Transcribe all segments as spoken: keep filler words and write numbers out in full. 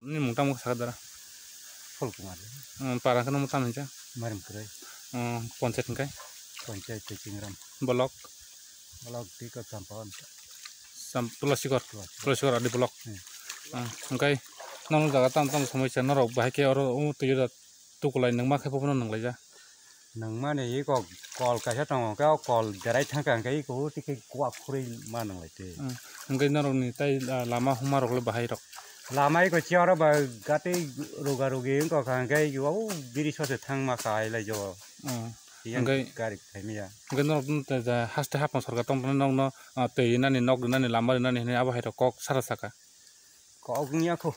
Nini mung tamo saka dara? Phul Kumar. Hmm, para khe namo tamo hinsa? Marim Kwrwi. Hmm, panchayat hingkai? Panchayat tei Chingram. Block? Block tei ko Champawan. Sam-, Tulasikor? Tulasikor. Tulasikor adi block. Hmm. Hmm, hingkai nang jaga tam tam somoi se norok bahai khe oro o twi da tukulai nangma khe bono nanglaija? Nangmani iko kol kaisa tongo, khe o kol berai thangkha, hwnkhe iko tike kuak khurui ma nanglaite. Hmm. Hwnkhe norokni tai, ah, lama huma rok le bahai rok? Lama iko chiaro ba gati ruga rugi wngkha, hwnkhe iko o biri sose thangma kha ailai jo. Hmm. Yang hwnkhe gari thaimya. Hwnkhe norok haste hapang sorkar tong tong nokno, ah, twi rinani, nok rinani, lama rinani hinwi abo hai rok kok sara saka. Kok wngya kho.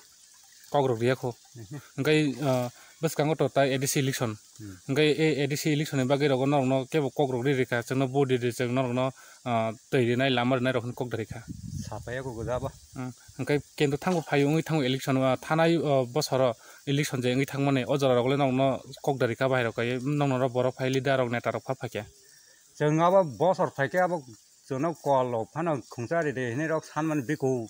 Kok rok riya kho. Mhm. Hingkai, ah, bwskango to tai A D C election. Hmm. Hingkai e A D C election ni bagwi rogo norokno kebo kok rok ri rikha, chwngno vote ri ri chwng norokno, ah, twi rinai lama rinai rok hinwi kok da rikha. Sapaya kho gwja ba. Hmm. Hingkai kendo thango phaio wngwi thango election, ah, thanai, ah, bosoro election je wngwi thangmani o jora rok le norokno kok da rikha bahai rok kai norokno borok phai leader rok neta rok pha phaikha. Chwng abo bosor phaikhe abo chwngno kol rok phano khungsa ride hinwi rok sanmani biko.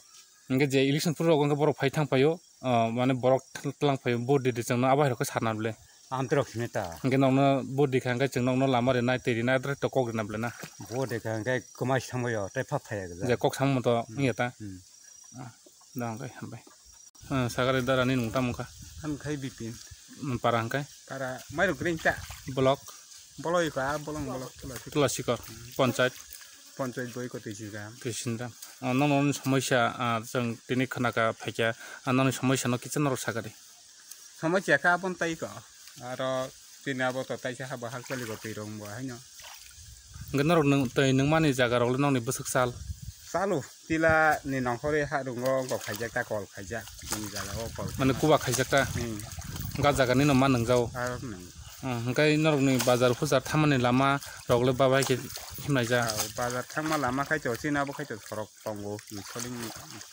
Hingke je election phuru rok hingke borok phai thang phaio, ah, mane borok tlang phaio, vote ride chwngno abo hai rok khe sana bole. Amtwi rok simi ta. Hingke nokno vote rikha hingke chwng nokno lama rinai twi rinai adre to kok rina bole na. Vote rikha hingke kwmai sambaio tei pha phaiya gajak. Je kok samung to Hmm. wngya ta. Hmm. Ah, da hingke hambai. Ah, sagari dara ni nung tamo kha? Ang khai Bipin. Hmm, para hingke? Para Mairuk Ring ta. Block? Boloi ka, bolong bolok tula. Tulasikor, panchayat. Panchayat boi ko twi jingka. Twi sindam. Ah, nono ni somosya, ah, chwng tini khna ka phaikya, ah, noni somosya no kisa norok sagari. Somosya kha abon tai ko. Aro tini abo to taisa habo hak chali ko twi rong bo haino. Hingke norok nwng, twi nwngmani jaga rok le nokni bwswk sal? Salo, tila ni nongkhorwi ha rungo wngkok khaijak ta kol khaijak. Bini jaga o kol. Mane kuba khaijak ta? Hmm. Ga jaga ni no ma nwngjao? Aro nang. Hmm, hingke norokni bazar hujar thamani lama rok le babai khe himlaijak? Ah, bazar thangma lama khai to, chini abo khai to sorok tongo, Itsolin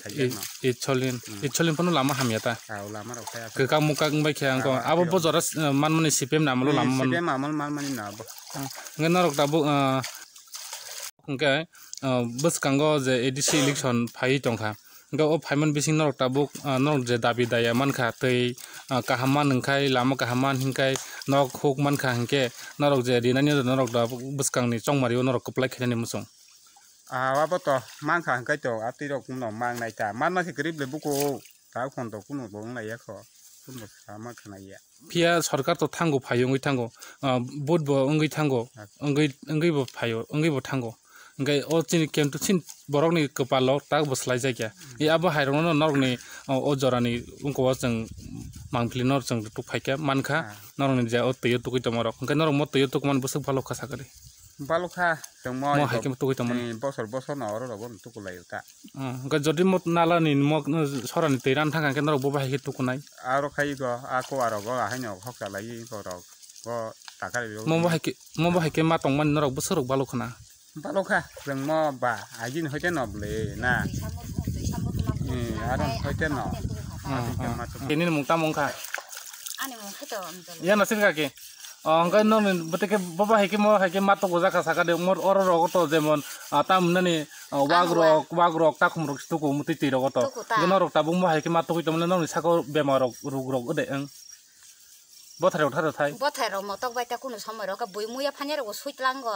khaijak no. Itsolin, Hmm. Itsolin pono lama hamya ta? Ah, lama rok khai asa. Kwkak mukak wngbai khe angko. Ah, abo bojora, eh, manmani C P M ni amolo lama man. C P M amol manmani na abo. Ah, hingke norok tabuk, ah, hingke, ah, bwskango je A D C election phaiwi tongkha. Hingke o phaimani bising norok tabuk, ah, norok je dabi daya mankha tei, ah, kaham man hingkhai lama kaham man hingkhai nok huk mankha hingke norok je rinani norok tabuk bwskangni chongmari o norok kwplai khainani muchung. Ah, abo to mankha hingkhai to atwi rok no mangnai ta manma khe kwrwi ble buko. Ta khon to kunu bo wng laiya kho, kunu sama khna ya. Phiya sorkar to thango phaio wngwi thango, ah, vote bo wngwi thango, Ah. wngwi, wngwi bo phaio, wngwi bo thango. Hingke o chini kento chin borokni kwpalo tak bo swlaijakya. E abo hai rokno norokni, ah, o jorani wngkha o chwng mangpili no chwng tuk phaikha mankha, Ah. norokni je o twi o tugui tongma rok. Hingke norok mo twi o tugmani bwswk balo kha sakari. Balo kha, chwng mo Mo hai khe tugui tongmani. Eh, bosor bosor no oro rogo no tuku lai ta. Hmm, hingke jodi mo nala ni mo, no, sora ni twi ran thang khe norok bo bahai khe tukunai. Aro khai go, a ko aro go, ahai no hok chalai go rok. Go takar go. Mo bahai khe, mo bahai khe ma tongmani norok bwswk rok balo khna. Balo kha, chwng mo ba, agin hoite no ble na. Eh, aro hoite no. Hmm, Hoite hmm. ma tong. Ini mung tamo wngkha. Ani mung khe to amtol. Ya nasir kaki. O, hingke noni bwtwi khe bo bahai khe mo hai khe ma tuku jaka saka de, mo oro rogo to jemon, ah, tam nani, ah, wak Ano rok, wak rok, takhum rok tuku mutwi twi rogo to. Tuku ta. Hingke norok tabuk mo hai khe ma tukui tongmani noni saka o bemar rok, ruk rok ode wng. Bothai rok tharo thai. Bothai rok motok bai ta kunu somoi rok bui muya phanya rok sui tlango.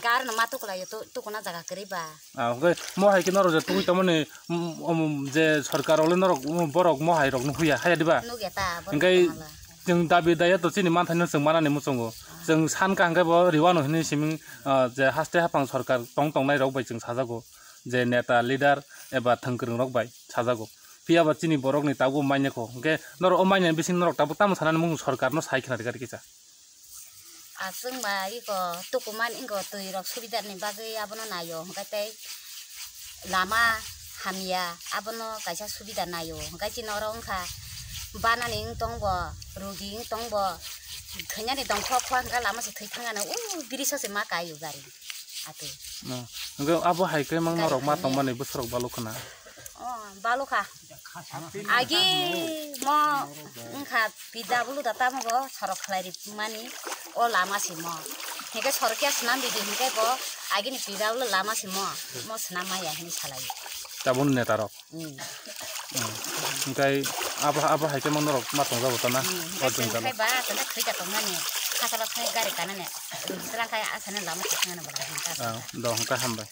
Gar no ma tukulai tu, tukuna jaga kwrwi ba. Ah, hingke mo hai khe norok je tugui tongmani, mm, um, je sorkar rok le norok, um, borok mo hai rok no huya, haya diba? Nugya ta, borok Hingke tongmala. Chwng dabi daya to chini manthai no chwng manani muchungo. Chwng san kaham khe bo riwano hinwi siming, ah, je haste haphang sorkar tong tongnai rok bai chwng sajago, je neta leader eba thwngkwrwng rok bai sajago. Phiya ba chini borok ni tabuk manya kho. Hingke norok o manya bising norok tabuk tamo sanani mung sorkar no sai khna rikha rikisa. Aswk ba iko tukuman iko twi rok subida ni bagwi abono naio, hwnkhe tei lama hamya abono kaisa subida naio, hwnkhe chini oro wngkha banani wng tongbo, rugi wng tongbo, thwinani dongkhok kho hwnkhe lama se thwi thangano, o biriso se ma kaio gari atwi. Hwnkhe abo hai khe mang norok ma tongmani bwswrok balukho na. O balukha. Agi mo wngkha pizza bulu da tamo bo sorok khlai ri mani o lama simo. Hingke sorok ya swnam bidi hingke bo agini pizza bulu lama simo. Mo swnam maya hini salai. Tabun neta rok. Hmm. Hmm. Hingkai abo, abo hai khe mo norok ma tongjago ta na? Hmm, O hingkai chwng jwngjalo. Khai ba, tongkha khaija tongmani. Khasalo khai gari kanani. Rwngchwlang khai asani lama thangna bo hai hingka. Ah, do hingka hambai.